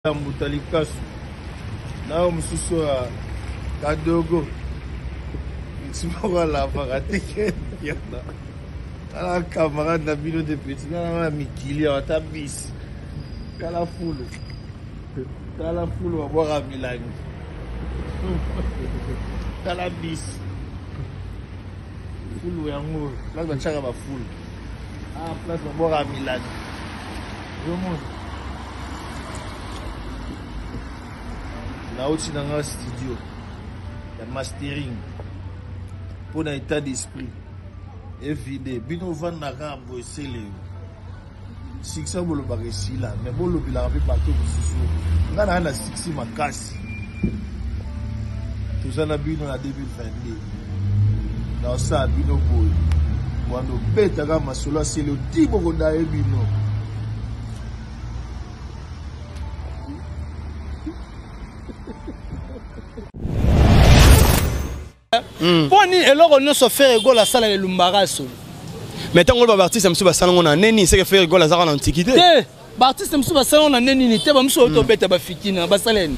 Ya mbuta likasu na oyo mosusu ya kadogo eti moko alavaka te yana tala camarade na bino te petit nga nanga na mikili awa ata bisi tala fulu tala fulu babwaka milangi tala bisi fulu yango place batiaka bafulu ah place babwaka milangi ozomona nauti na nga studio ya mastering mpo na état d'esprit evide bino ovandaka boye sele succès bolobaka esila mais bolobelaka mpe bato mosusu nga naa na succès makasi toza na bino na 2022 naosala bino boye wana obetaka masolo asele oti bokodaye bino. Mpo nini eloko nyonso Ferre Gola asalaka elumbaka solo? Mais ntango oloba baartiste mosusu basala yango na neni, seke Ferre Gola azaka na antiquité. Te, baartiste mosusu basala yango na nde nini te, bamosusu oyo tobeta bafikina basala nini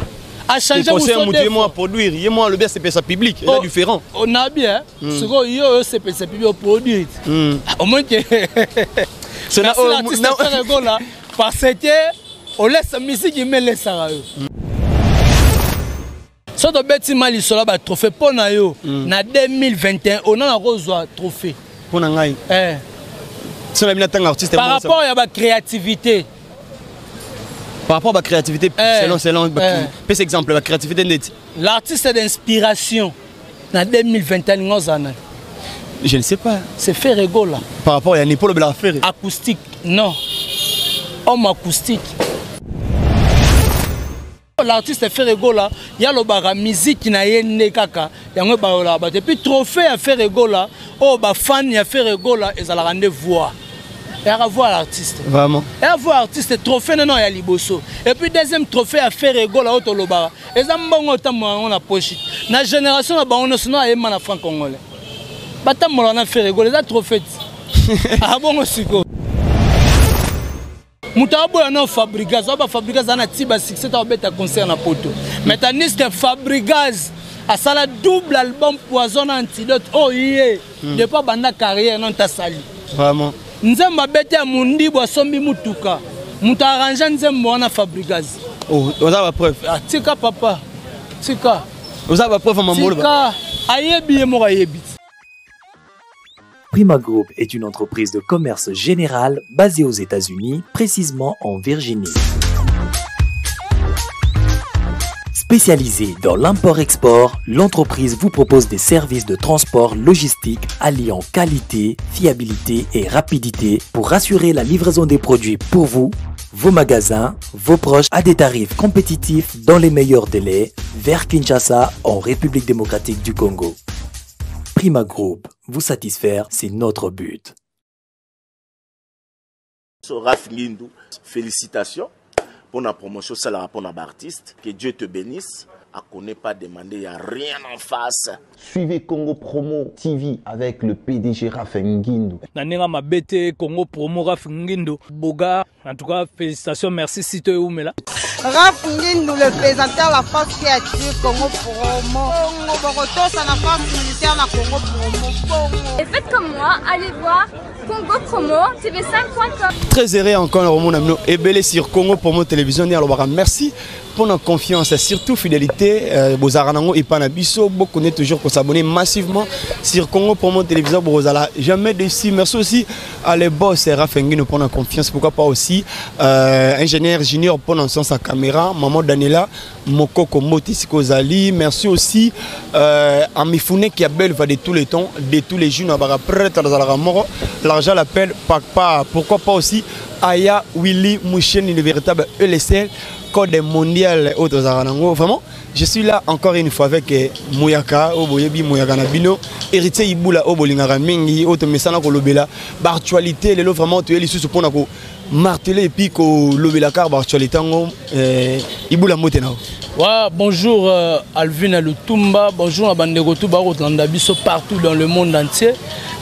achange. Conseil mutu ye moko produire, ye moko alobi asepelisa public, eza différent. Nabi sikoyo yo oyo osepelisa public, oproduire omoni ke l'artiste Ferre Gola parce que olesa musique imelesaka yo. So tobeti ma lisolo ya batrophée mpo na yo na 2021, ona nakozwa trophée. Mpo na ngai? Eh. So na bino ntango artiste par rapport ya bacréativité. Par rapport à la créativité, selon pesa exemple la créativité neti. L'artiste d'inspiration na 2021 linga ozala nani? Je ne sais pas. C'est Ferre Gola. Par rapport à Nipolo Bela Ferre. Acoustique, non, homme acoustique. L'artiste Ferre Gola ya lobaka musique na ye nde kaka yango ebayolaka bato. Et puis trophée ya Ferre Gola oyo bafan ya Ferre Gola ezalaka nde voix, eyaka voix l'artiste. Vraiment. Eya voix artiste, trophée nano ya liboso. Et puis deuxième trophée ya Ferre Gola oyo tolobaka eza mbongo otambola yango na poche. Na génération na bango nyonso no ayemba na franc congolais batambola na Ferre Gola, eza trophée ti abongo. Sikoyo moto aboya no Fabrigaz oyo, bafabrigaz aza na ti basuccès ta obeta concert na poto, mais tandis que Fabrigaz asala double album Poison na Antidote oyo ye depuis abanda carrière non tasali. Vraiment. Nzembo abeti ya mondibo asombi mutuka, moto arrange nzembo wana Fabrigaz. Oh, oza bapreuve? Ah, tika papa, tika. Oza bapreuve mamolo? Tika, ayebi ye moko ayebi. Prima Group est une entreprise de commerce général basée aux États-Unis, précisément en Virginie. Spécialisée dans l'import-export, l'entreprise vous propose des services de transport logistique alliant qualité, fiabilité et rapidité pour assurer la livraison des produits pour vous, vos magasins, vos proches à des tarifs compétitifs dans les meilleurs délais vers Kinshasa en République démocratique du Congo. Prima Group, vous satisfaire, c'est notre but. Raf Ngindu, félicitations pour la promotion, ça la pour l'artiste. Que Dieu te bénisse. À connaît pas demander, il n'y a rien en face. Suivez Congo Promo TV avec le PDG Raf Ngindu. Na ndenge mabe te, Congo Promo, Raf Ngindu Boga, en tout cas félicitations, merci site eumela. Raf Ngindu, le présentateur, la force qui attire Congo Promo. Congo Bokotosa, la force militaire, la Congo Promo. Bongo. Et faites comme moi, allez voir Congo Promo TV5.com. Très heureux encore romona bino ebele sur Congo Promo Télévision. Ni alobaka merci pour la confiance et surtout fidélité bozalaka nango epa na biso. Bokone toujours kosabonner massivement sur Congo Promo Télévision, bozala jamais déçu. Merci aussi à les boss Raf Ngindu pour la confiance, pourquoi pas aussi ingénieur junior pour l'ensemble sa caméra, maman Daniela Mokoko Moti Sikozali. Merci aussi à Mifune qui a belle va de tous les temps, de tous les jours, na prêtre à mort, l'argent l'appelle papa. Pourquoi pas aussi Aya Willy Mouchen, le véritable ELSL code mondial autres Zaranango. Vraiment, je suis là encore une fois avec Mouyaka, Oboyebi Mouyaka Nabino, héritier Iboula Obolingara Mingi, autre Messana Kolobela, actualité, les vraiment tu es l'issue pour nako marteler et puis ko lobela car actualité ngo Iboula Motena. Ouais, bonjour Alvin Lutumba, bonjour à bandeko tout ba Biso partout dans le monde entier.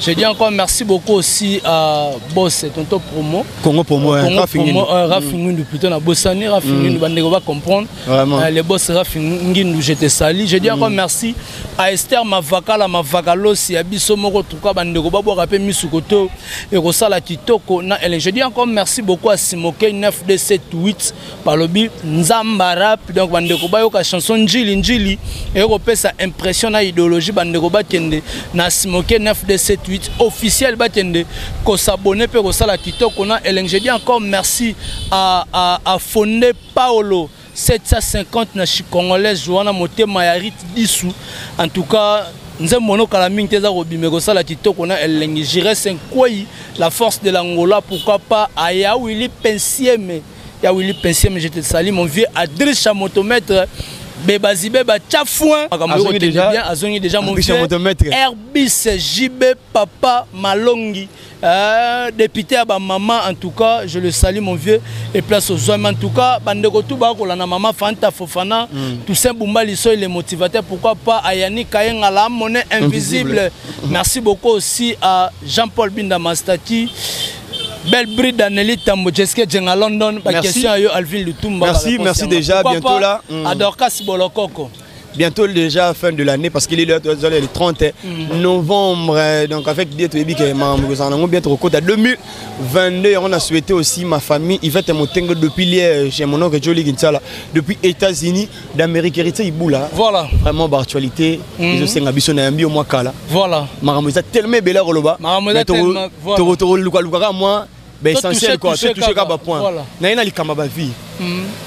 Je dis encore merci beaucoup aussi à Boss et Tonton Promo. Congo Promo, hein, Congo Rafi Promo, Ngindu. Rafi Ngindu, plutôt na Bossani, Rafi Ngindu, bandeko va comprendre. Vraiment. Les boss Rafi Ngindu, je te salue. Je dis encore merci à Esther Mavakala, Mavakalosi, à Biso Moko, tout cas, bandeko ba boire pe misukoto et Rosala Kitoko na Ellen. Je dis encore merci beaucoup à Simoke 9278 balobi Nzamba rap, donc bandeko ba yoka chanson Njili Njili et repesa impression na idéologie bandeko ba kende na Simoke 9278 officiel ba kende ko s'abonner pe Rosala Kitoko na Ellen. Je dis encore merci à Fondé Paolo 750 na chi congolaise wana motema ya Rit Disu. En tout cas nzembo no kala mingi te eza kobima ekosala kitoko na elengi. Jires Nkwei, la force de l'Angola, pourquoi pas aya Willy Pensieme. Ya Willy Pensieme, je te salue mon vieux Adrisha motomètre. Bebazi beba tchafouin. Makambo Azongi yoko déjà. bien, azongi déjà mon Adrisha vieux. motomètre. Herbis JB Papa Malongi. Député à maman, en tout cas, je le salue mon vieux et place aux hommes. En tout cas, bandeko tout ba kolanda maman Fanta Fofana, Toussaint Bumba Liso, il est motivateur, pourquoi pas Ayani Kayenga la monnaie invisible. Invisible. Merci beaucoup aussi à Jean-Paul Binda Mastaki. Belle bride d'Anneli Tambo, Jeske Djenga London, ba Merci. question à yo Alvin Lutumba, ba Merci, réponse merci ya nga. déjà, Pourquoi bientôt pas là. à Dorcas Bolokoko. Bientôt déjà fin de l'année parce qu'il est le 30 novembre, donc avec Dieu toyebi que makambo kozala nango bientôt kokota 2022. On a souhaité aussi ma famille Yvette Motengo depuis Liège, chez mon oncle Jolie Kinsala depuis États-Unis d'Amérique, héritier Ibula. Voilà. Vraiment ba actualité, ezosenga biso na yambi au mois kala. Voilà. Makambo eza tellement ebele koloba. Makambo eza Mais tellement, voilà. toro luka lukaka moi ben To essentiel toucher, quoi, toucher to toucher kaka. kaka ba point. Voilà. Na ye na likambo ba vie.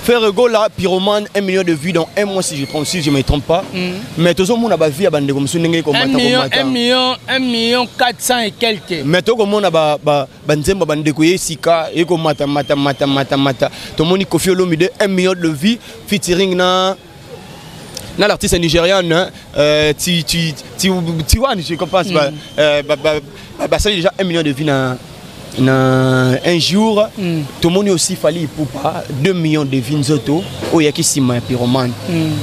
Ferre Gola, pyromane, 1 million de vues dans un mois si je prends, si je me trompe pas. Mais tout le monde a vu à bande comme ndenge ko 1 mata ko million, mata. 1 million, 1 million 400 et quelques. Mais tout le monde a ba ba ba nzembo ba ndeko ye sika e ko mata mata mata mata mata. Tout le monde Koffi Olomide 1 million de vues featuring na na l'artiste nigériane, hein, ti ti ti Tiwan, je comprends ba ba ba ba ça déjà 1 million de vues na na un jour. Tout le monde aussi Fally Ipupa 2 millions de vues nzoto oyo yaki nsima ya pyromane.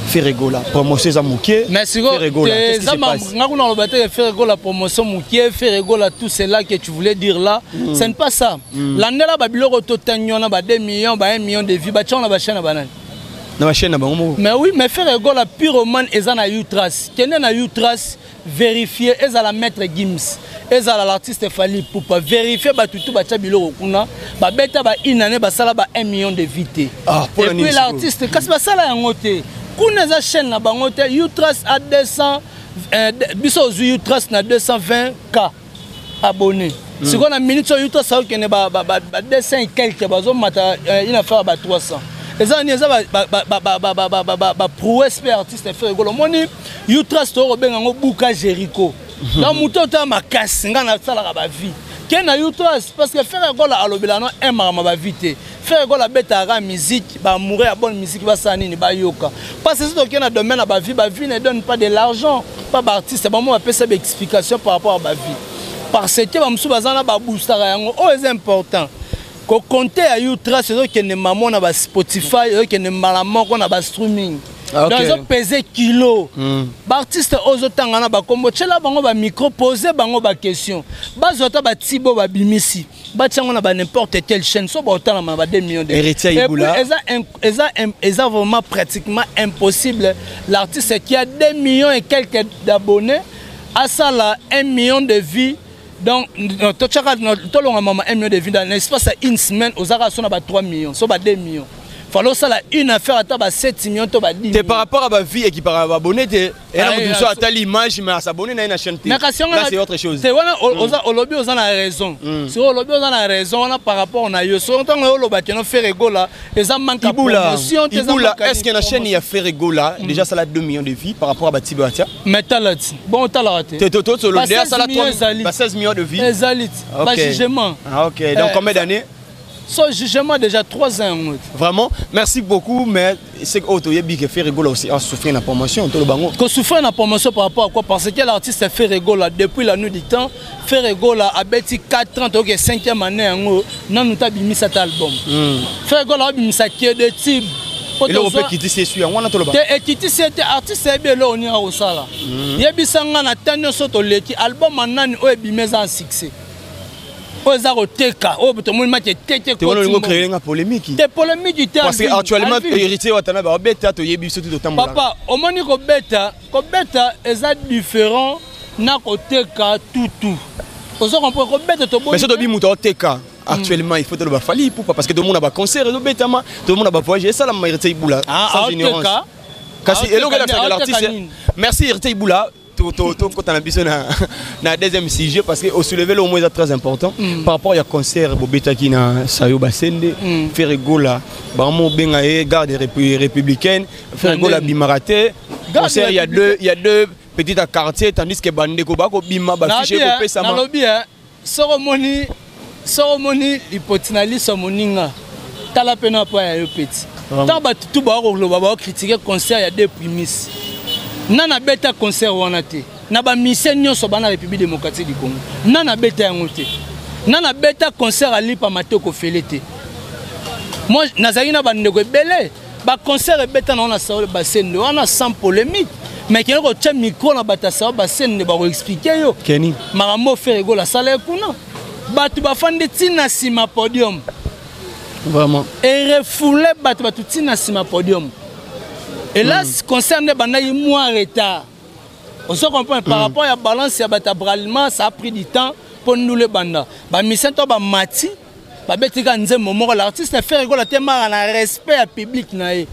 Ferre Gola promotion eza moke. Mais siko Ferre Gola, qu'est-ce qui se passe? nga kuna loba te que Ferre Gola promotion moke, Ferre Gola tout cela que tu voulais dire là, ce n'est pas ça. Landela ba biloko to tanyona ba 2 millions ba 1 million de vues ba tchona ba chaîne ba nani. Na ba chaîne na bango moko. Mais oui, mais Ferre Gola pyromane eza na Utras. Kende na Utras vérifier eza la maître Gims, eza la l'artiste Fally Ipupa, vérifier ba tutu ba tcha biloko kuna, ba beta ba une année ba sala ba 1 million de vues te. Ah, pour Et la puis nini, l'artiste kasi ba sala yango te. Kuna eza chaîne na bango te, Utras a 200, biso ozwi Utras na 220 K abonnés. Sikoyo na minute oyo Utras aokende ba 200 et quelques, bazomata, une affaire ba 300. Eza nini, eza ba prouesse mpe artiste Ferre Gola. Omoni Utras tokobenga yango buka Jericho. Donc moto ota makasi nga nasalaka ba vie. Ke na Utras parce que Ferre Gola alobela no un makambo ba vie te. Ferre Gola abetaka musique, ba amoureux ya bonne musique basala nini bayoka. Parce que soki toke na domaine ya ba vie, ba vie ne donne pas de l'argent. Pas ba artiste, bango bapesa ba explication par rapport à ba vie. Parce que ba mosusu baza na ba boostaka yango. Oyo eza important. Ko compter ya Utras ezokende mamo na ba Spotify, ezokende mbala moko na ba streaming. Ah, ok. Donc ezopese kilo. Ba artiste oyo ozotanga na bakombo, tiela bango ba micro, pose bango ba question. Bazwa ata ba tibo ba bimisi, batia yango na ba n'importe quelle chaîne, so ba otalama na ba 2 millions de Héritier Et puis, Ibula. eza vraiment pratiquement impossible. L'artiste qui a 2 millions et quelques d'abonnés asala 1 million de vues. Donc, no, to tchaka, no, to longa mama 1 million de vues dans l'espace à une semaine, ozaka so na ba 3 millions, so ba 2 millions. Fallait ça la une affaire à ba 7 millions, to ba 10 T'es millions. par rapport à ma vie et qui par rapport à abonné, t'es, et là, Ah, on ah, dit so- ça, l'image, mais à s'abonner, na une chaîne T. Mais kasi Là, c'est autre chose. Te wana, oza, olobi oza na raison. Si olobi oza na raison, wana par rapport na yo. So ntango yo oloba ke no Ferre Gola, eza manque ya Ibula, promotion, te eza Ibula, manque ya est-ce que la chaîne il y a Ferre Gola, déjà ça a 2 millions de vues par rapport à Batiba Batia? Mais tala ti. Bon, tala te. T'es, t'es, t'es, t'es, Ba déjà, ça a 16 millions 3, ezali. ba 16 millions de vues. Ezali ti. Ok. Ba jugement. Ah, ok. Donc, combien d'années? So jugement déjà 3 ans, en fait. Vraiment, merci beaucoup, mais c'est que oh, toyebi que Ferre Gola aussi a souffert la promotion, tout le bango. Qu'on souffre la promotion par rapport à quoi? Parce que l'artiste Ferre Gola, depuis la nuit du temps, Ferre Gola a bêti 4 ans, donc 5e année, en gros, non, nous avons mis cet album. Ferre Gola a mis sa queue de type. Eloko mpe ekitisi esu yango wana toloba. Te, ekitisi ye te. Artiste ayebi eloko nini akosala. Yebisa nga, na temps nyonso toleki, album ya nani oyo ebimi eza na succès, oyo eza koteka, oyo tomoni maki eteke? Te, wana olingi ocréer nga polémique. Te, polémique te. Parce que actuellement Héritier Watanabe abeta, toyebi biso tu totambola. Papa, omoni, kobeta, kobeta eza différent na koteka tutu. Ozo comprendre? Kobeta, toboyi. Mais so tobi moto aoteka actuellement, il faut toloba Fally Ipupa, parce que tomona baconcert ezobetama, tomona bavoyage esalama. Héritier Ibula, sans ignorance, kasi eloko elakisaka l'artiste. Merci Héritier Ibula. Tokota na biso na deuxième sujet, parce que osoulever le mot eza très important par rapport ya concert bobetaki na Sayo Basende. Ferre Gola, bango obenga ye garde républicaine. Ferre Gola abimaka te concert, il y a deux petit à quartier, tandis que bandeko bakobima, bafiche ekopesama. Nalobi, soki omoni lipoti na liso ya moninga, tala mpe na pa ya yo peti. Ntango bato tu bakoloba, bakocritiquer concert ya deux primis, nana abeta concert wana te. Na bamusiciens nyonso bana République démocratique du Congo, nana abeta yango te. Nana abeta concert alipa matoko fele te. Moi, nazalaki na bandeko ebele, baconcert ebeta nango na Saol Basende wana sans polémique, mais kende kotia micro na bato ya Saol Basende, bakoexpliquer yo Keni makambo Ferre Gola asala ye kuna. Bato bafandi ntina nsima podium. Vraiment. Erefouler bato, bato ntina nsima podium. Hélas, concert nde ebandaki mwa retard, ozo comprendre, par rapport ya balance ya bato ya Bralima. Ça a pris du temps mpo ndula ebanda. Bamusiciens to bamati, babetika nzembo moko. L'artiste Ferre Gola te maka na respect ya public na ye,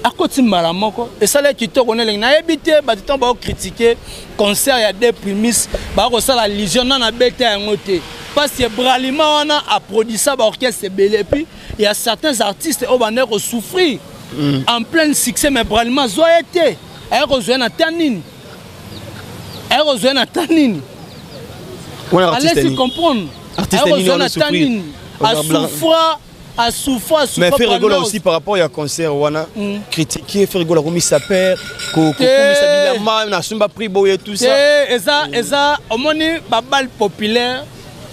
akoti mbala moko, esala kitoko na elengi. Nayebi te, bato ntango baocritiquer concert ya deux primis, bakosala allusion nana abeta yango te, parce que Bralima wana aproduisa baorchestre ebele. Et puis il y a certains artistes oyo bandaki kosouffrir en plein succès, mais Bralima azwa ye te. Aya kozwa ye na ta nini? Aya kozwa ye na ta nini? Allez comprendre. Aya kozwa na ta nini? Asouffra, asouffra. Mais Ferre Gola aussi, par rapport ya concert wana, critiquer Ferre Gola komi saper, kokomisa bilamba na sumba prix boye, tout ça. Eza omoni, babal populaire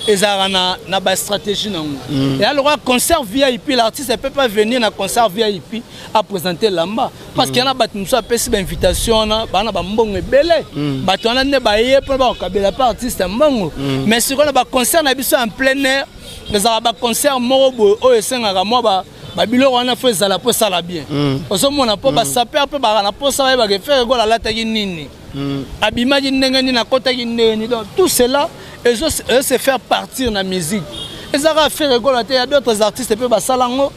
ezalaka na bastratégie nango. Eya lokola concert VIP, l'artiste ne peut pas venir na concert VIP aprésenter lamba, parce que yana bato mosusu apesi bainvitation wana, baa na bambongo ebele. Bato wana nde baye mpona bakokabela mpe artiste ya mbongo. Mais sikoyo na baconcert na biso en plein air, ezalaka baconcert moko boye oyo esengaka mwa babiloko wana, fo ezala mpo esala bien. Ozomona, mpo basaper mpe baka na mposa bayebaka Ferre Gola alataki nini, abimaki ndenge nini, akotaki ndenge nini. Donc tout cela ezo se faire partir na musique. Ezalaka Ferre Gola te, ya d'autres artistes mpe basala yango.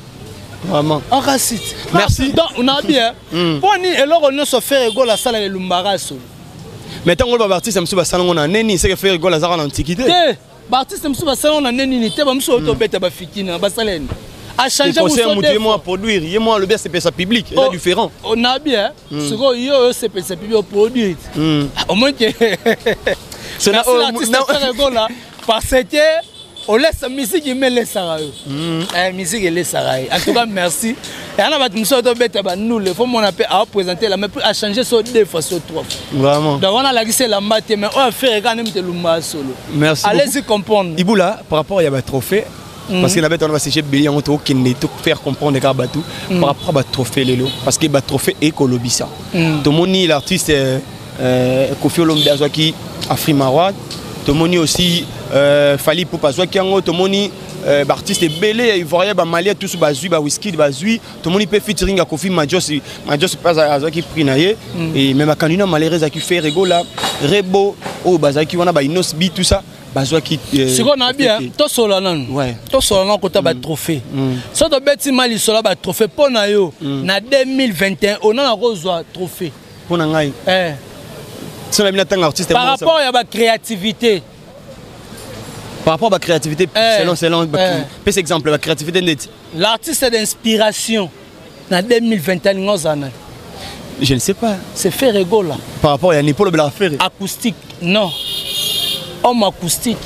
Vraiment. Akasite. Merci. Donc on a bien mpo nini eloko nyonso Ferre Gola asalaka elumbaka solo. Mais ntango oyo baartiste mosusu basala yango na neni, seke Ferre Gola azaka na antiquité. Te, baartiste mosusu basala yango na nde nini te. Bamosusu oyo tobeta bafikina basala nini? Achange moto, ye mo aproduire, ye mo alobi asepesa public, eza différent. On a bien. Sikoyo yo oyo osepelisa public, oproduire, omoni ke merci l'artiste Ferre Gola, parce que olesa musique, me elesaka yo, musique elesaka ye. En tout cas merci. Eya na bato mosusu tobeta bandule, fo mona mpe aoprésente la, mais achange so deux fois, so trois fois. Vraiment. Donc wana alakisi elamba te, mais oyo affaire kaka nde moto elumbaka solo. Merci. Allez-y comprendre. Ibula, par rapport ya batrophée, parce que na beta wana basujet ebele, yango tokokende faire comprendre kaka bato par rapport à batrophée lelo, parce que batrophée ekolobisa. Tomoni l'artiste Koffi Olomide azwaki Afrima Award, tomoni aussi Fally Ipupa azwaki yango, tomoni baartiste ebele ya ivoirien, bamalien, tous bazwi, baWizkid bazwi, tomoni mpe featuring ya Koffi Majos, Majos mpe azwaki prix na ye. Et mais bacandidat malheureux ezalaki Ferre Gola, Rebo, oyo bazalaki wana, baInnoss'B, tout ça, bazwaki. Sikoyo na bien, tosola nanu, tosola nanu kota batrophée. So tobeti ma lisolo ya batrophée, mpo na yo, na 2021 ona na kozwa trophée? Mpo na ngai, so na bino ntanga artiste par rapport ya bacréativité. Par rapport à bacréativité, selon pesa exemple, bacréativité ndeti? L'artiste d'inspiration na 2021, alinga ozala nani? Je ne sais pas. C'est Ferre Gola. Par rapport ya Nipolo bela Ferre? Acoustique, non, homme acoustique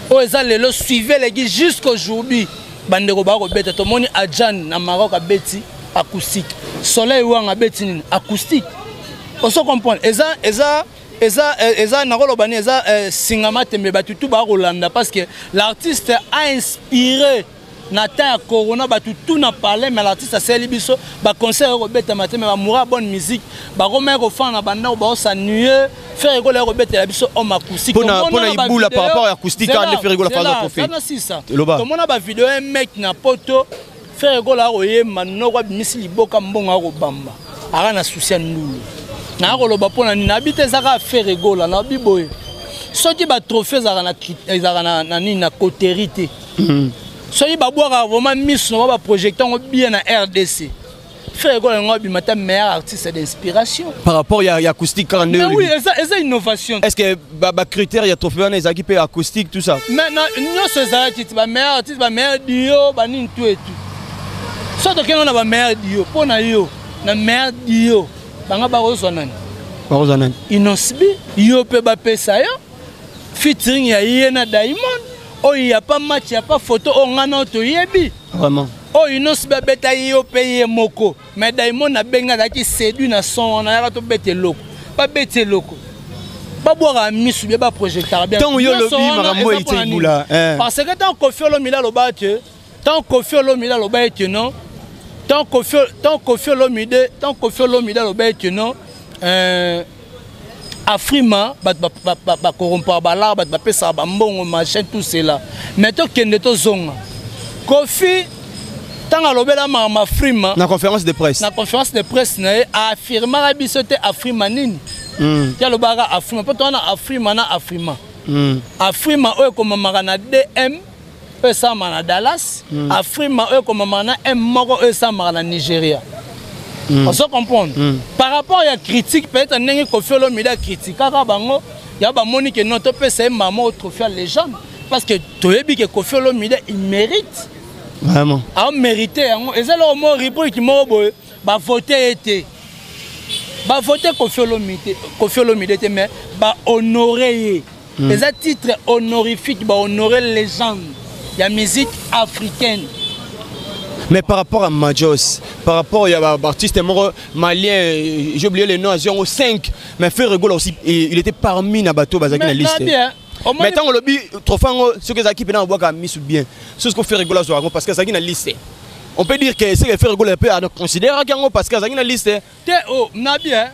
oyo eza lelo, suivez leki jusqu'aujourd'hui. Bandeko bakobeta, tomoni Adjan na Maroc abeti acoustique, Soleil Wanga abeti nini, acoustique. Oso comprendre, eza nakoloba nini, eza singama tembe, bato tu bakolanda, parce que l'artiste a inspiré. Na temps ya corona, bato tout na palais, mais l'artiste asali biso baconcert ekobetama te, mais bamoura bonne musique bakomaki kofanda na bandako, baosanuye. Ferre Gola ekobetela biso homme acoustique. Mpona Ibula, par rapport ya acoustique nde Ferre Gola faza trophée. Sisa, tomona bavideo un mec na poto, Ferre Gola akoyemba noko, abimisi liboka mbongo, akobamba, aka na susi ya ndulu. Naya koloba mpo na nini nayebi te, eza kaka Ferre Gola. Nayebi boye, soki batrophée ezalaka na nini, na coterie te. Soki babwakaka vraiment miso na ba baprojecte yango bien na RDC, Ferre Gola yango abima ta meilleur artiste d'inspiration. Par rapport ya acoustique kaka nde? Oui, eza innovation. Est ce que bacritère ya trophée wana ezalaki mpe acoustique, tout ça? Mais nyonso ezalaki ti bameilleur artiste, bameilleur duo, banini, tout et tout. So tokende na bameilleur duo, mpo na yo na meilleur duo banga bakozwa nani? Bakozwa nani? Innoss'B. Yo mpe bapesa yo featuring ya ye na Diamond oyo ya pas match, ya pas photo, oyo ngai nao toyebi. Vraiment. Oyo Innoss'B abeta ye mpe ye moko, mais Diamond abengi, azalaki séduit na son wana, yaka tobeta eloko, babeti eloko, babwakaka misu bien, baprojectaka bien. Ntango yo olobi makambo ete Ibula, parce que ntango Koffi Olomide aloba te, tant Koffi Olomide aloba ete non, tant Koffi Olomide aloba ete non, Afrima bato bakorompaka balara, bato bapesaka bambongo, machin, tout cela. Mais tokende, tozonga, Koffi ntango alobela makambo Afrima na conférence de presse, na conférence de presse na ye, aafirmaka biso te Afrima nini. Ti alobaka Afrima mpo towana Afrima na Afrima. Afrima oyo ekomamaka na dm oyo esalamaka na Dallas, Afrima oyo ekomamaka na m moko oyo esalamaka na Nigeria. Ozo comprendre? Par rapport ya critique, peut-être ndenge Koffi Olomide acritikaka bango ya bamoni ke non, topesa ye mama oyo trophée ya légende, parce que toyebi ke Koffi Olomide, il mérite. Vraiment. Amérite yango. Eza eloko moko, rubrique moko boye, bavote ye te, bavote Koffi Olomide, Koffi Olomide te, mais bahonore ye. Eza titre honorifique, bahonore légende ya musique africaine. Mais par rapport à Majos, par rapport à l'artiste malien, j'ai oublié le nom, 5, mais Ferre Gola aussi, il était parmi na bato bazaki na liste. Bien. Mais tant lobi trophée ce que zaki pena obwaka misu bien. Ce que Ferre Gola zo parce que zaki na liste. On peut dire que ce que Ferre Gola peut considérer yango parce que zaki na liste. Te oh, na bien.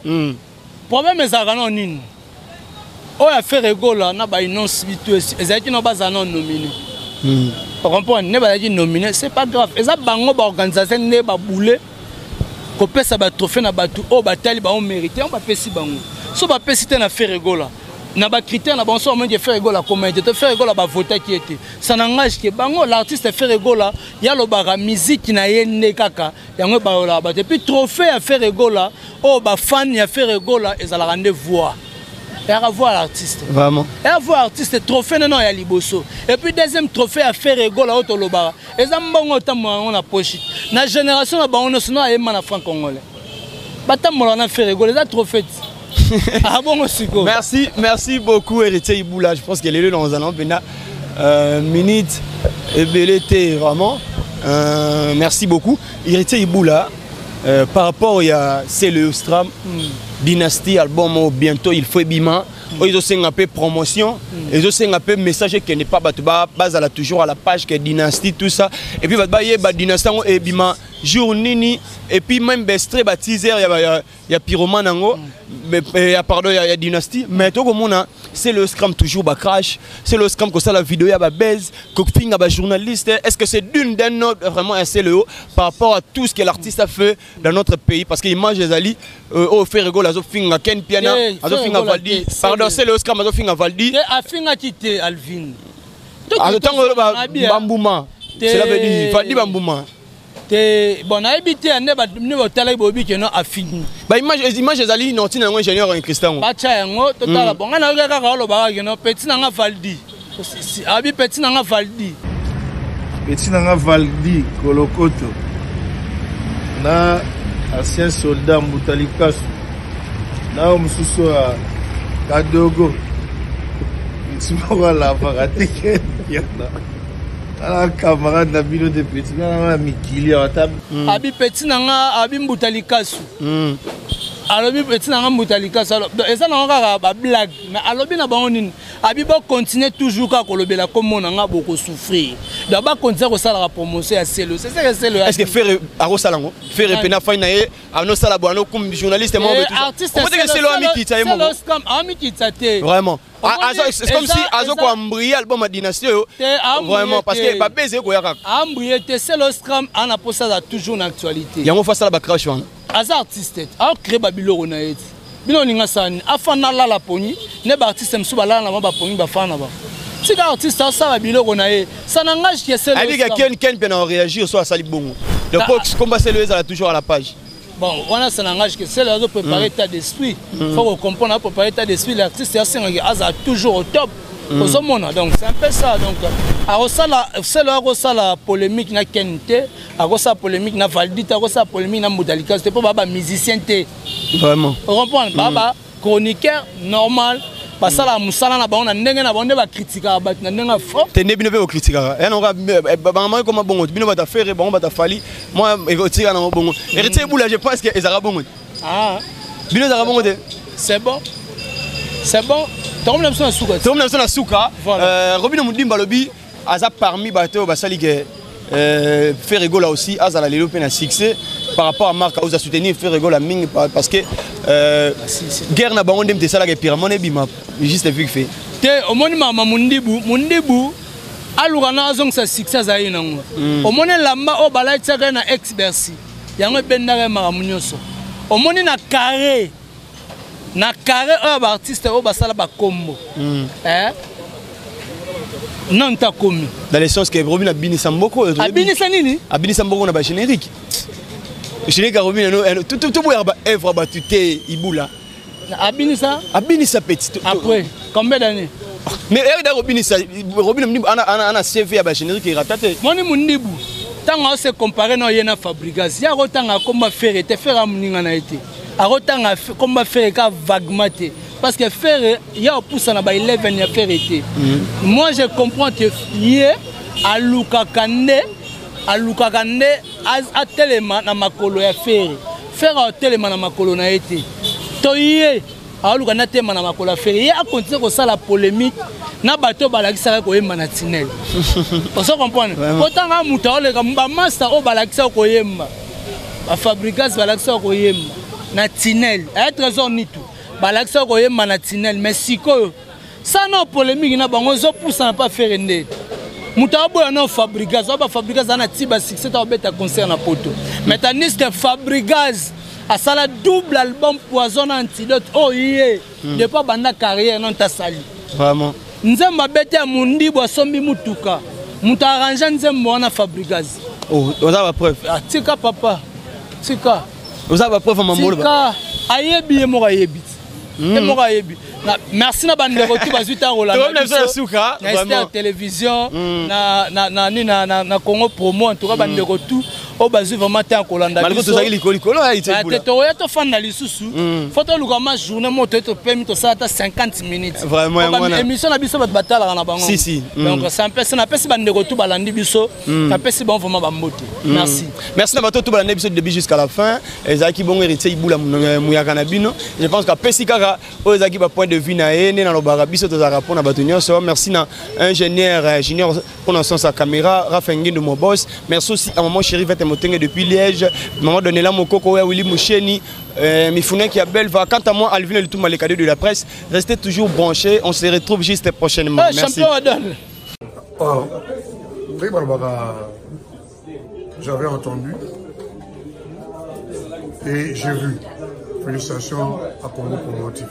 Problème ezalaka na nini? Oyo Ferre Gola na ba Innoss'B to ezalaki na bazala na nominé. Comprendre ne bazalaki nominé, c'est pas grave. Eza bango baorganisation nde babule kopesa batrophée na bato oyo batali bango mérité, yango bapesi bango. So bapesi te na Ferre Gola na bacritère na bango, so bamoniki Ferre Gola akoma ete to Ferre Gola bavotaki ete, ça n'engage ke bango. L'artiste Ferre Gola ye alobaka musique na ye nde kaka yango ebayolaka bato. Et puis trophée ya Ferre Gola oyo, bafan ya Ferre Gola, ezalaka nde voix, eyaka voix l'artiste. Vraiment. Eya voix artiste, trophée nano ya liboso. Et puis deuxième trophée ya Ferre Gola oyo tolobaka eza mbongo otambola yango na poche. Na génération na bango nyonso no ayemba na franc congolais, batambolaka na Ferre Gola, eza trophée ti. Ah bongo sikoyo. Merci, merci beaucoup Héritier Iboula. Je pense que lelo dans un pena minute ebele te vraiment. Merci beaucoup Héritier Iboula. Par rapport ya c'est le Stram Dynastie, album oyo bientôt il faut ebima, oyo ezosenga mpe promotion, ezosenga mpe message ekende pa bato bazala toujours à la page ke Dynastie, tout ça, et puis bato bayeba Dynastie yango ebima jour nini, et puis même baextrait, bateaser ya pyromane yango, ya pardon, ya Dynastie. Mais tokomona c'est le scram toujours bacrash, c'est le scram kosala vidéo ya babase, kofinga bajournaliste. Est ce que c'est d'une d'un autre vraiment un CLO par rapport à tout ce que l'artiste a fait dans notre pays? Parce que image ezali oyo Ferre Gola azofinga Ken Piana, azofinga Valdi, pardon, c'est le scram azofinga Valdi. Te, afingaki te Alvin. Ntango bambuma, cela veut dire Valdi bambuma. Te, bon, nayebi te nde nde botalaki, boyebi ke no afingi. Baimage, image ezali na ntina yango, ingénieur Christian. Batya yango totala. Bon, ngai nayoki kaka olobaka ke no petit na nga Valdi, abi petit na nga Valdi. Petit na nga Valdi Kolokoto na ancien soldat Mbuta Likasu na oyo mosusu ya Kadogo, petit moko alapaka te ke yana ala camarade na bino te, petit nga na mikili awa ata. Abi petit na nga, abi Mbuta Likasu. Alobi petit na nga Mbuta Likasu, eza nango kaka bablague, mais alobi na bango nini? Abi bocontinue toujours kaka kolobela kombo na nga, bokosouffrir. Donc bakontinue kosalaka promotion ya Celeo, c'est ça que Celeo. Est ce que Ferre akosala yango? Ferre mpe na fai na ye anosala bo anokumbi journaliste moko. Artiste Celeo amikitisa ye moko. Amikitisa te. Vraiment, c'est comme si azo koembrie album ya Dynastie oyo vraiment, parce que babese ekoya kaka. Aembrie te. Celeo Scram ana mposa aza toujours na actualité. Yango fo asala bacrash wana. Aza artiste te, aocrée babiloko na ye te. Bino olinga asala nini? Afanda alala pongi nde baartiste mosusu balala na bango bapongi, bafana na bango. Tika artiste asala biloko na ye, ça n'engage que Celeo. Ayebi ke Ken, Ken mpe na réagir so asali bongo. Donc komba Celeo ezala toujours à la page. Bon, wana ça n'engage que Celeo azo préparer état d'esprit. Faut comprendre, préparer état d'esprit, l'artiste asengaki azala toujours au top. Ozomona, donc c'est un peu ça. Donc akosala, Celeo akosala polémique na Ken te, akosala polémique na Valdi te, akosala polémique na Modalikas te, mpo baa bamusicien te. Vraiment. Ocomprendre, baa ba chroniqueur normal, basalaka mosala na bango na ndenge na bango, nde bakritikaka bato na ndenge ya fort. Te, nde bino mpe bokritikaka ya nango bamama ekoma bongo. Bino bato afere, bango bato afali mwa ekotika nango bongo. Héritier Ebula, je pense que ezalaka bongo. Bino ezalaka bongo te. C'est bon, c'est bon, tokomona biso na suka. Tokomona biso na suka. Robino Modimba alobi aza parmi bato oyo basali ke Ferre Gola aussi azala lelo mpe na succès par rapport à Marc Aouza, soutenir Ferre Gola mingi, parce que guerre na bango nde moto esalaka epiramone ebima juste vu fait. Te, omoni mama Mundibu, Mundibu aluka na azongisa succès azali nango. Omoni elamba oyo balatiaka ye na ex Bercy, yango ebendaka ye makambo nyonso. Omoni na carré, na carré oyo baartiste oyo basala bakombo. Eh? Non, takomi. Dans le sens que Robin abinisa mboko. Abinisa nini? Abinisa mboko na ba générique. Générique ya Robin no tout tout boya ba œuvre ba tuté Ibula. Abinisa? Abinisa petit. Après combien d'années? Mais ere da Robinisa, Robin ana ana ana CV ya ba générique erata te. Moni Mundibu, ntango ase compare na ye na Fabrigas, ye akotanga komba Ferre te. Ferre amoninga na ye te. Akotanga komba Ferre ka vaguement te, parce que Ferre ya opusa na ba 11 ya Ferre te. Moi je comprends que ye alukaka nde, alukaka nde atelema na makolo ya Ferre. Ferre atelema na makolo na ye te, to ye aluka nde atelema na makolo ya Ferre. Ye akontinue kosala polémique na bato oyo balakisaka koyemba na tinel. Ozo comprendre? Otanga moto aoleka bamaster oyo balakisaka koyemba, bafabrigas balakisaka koyemba na tinel, aya Trésor Nitu balakisaka koyemba na tinel. Mais sikoyo sana polémique na bango ezopusana mpa Ferre nde moto aboya no Fabrigas oyo. Bafabrigas aza na ti basuccès ta kobeta concert na poto, mais tandis que Fabrigas asala double album Poison na Antidote oyo ye depuis abanda carrière nano tasali. Vraiment. Nzembo abete ya Mundibu asombi mutuka, moto arrange nzembo wana Fabrigas. Oh, oza bapreuve? Ah, tika papa, tika. Oza bapreuve, mamolo? Tika, ayebi ye moko, ayebi ti ye moko ayebi. Merci na bandeko tu bazwi ntango kolanda biso na Ester Télévision, na Congo Promo. En tout cas bandeko tu oyo bazwi vraiment ntango kolanda. Tozalaki likolo likolo. Te, tokoya tofanda lisusu. Fo toluka ma journée mo toye topemi, tosala ata 50 minutes. Émission na biso bato batalaka na bango. Si, si. Donc c'est un peu ça. Napesi bandeko tu balandi biso, napesi bango vraiment bambote. Merci. Merci na bato tu balandi biso du début jusqu'à la fin. Ezalaki bongo Héritier Ibula Muyaka na bino. Je pense qu'apesi kaka oyo ezalaki bapoint de vue na ye. Nde nalobaka, biso tozalaka mpona bato nyonso. Merci na ingénieur junior mpona sens ya caméra, Rafa Ngindu, mon boss. Merci aussi à maman chérie Vete Motenge depuis Liège, maman Donela Mokoko ya Willy Moucheni, Mifuneki ya Belva. Quant à moi, Alvin Lutumba, le cadeau de la presse. Restez toujours branchés, on se retrouve juste prochainement. Hey, merci. Champion Adol. Oh, j'avais entendu et j'ai vu. Félicitations à Congo Promo TV.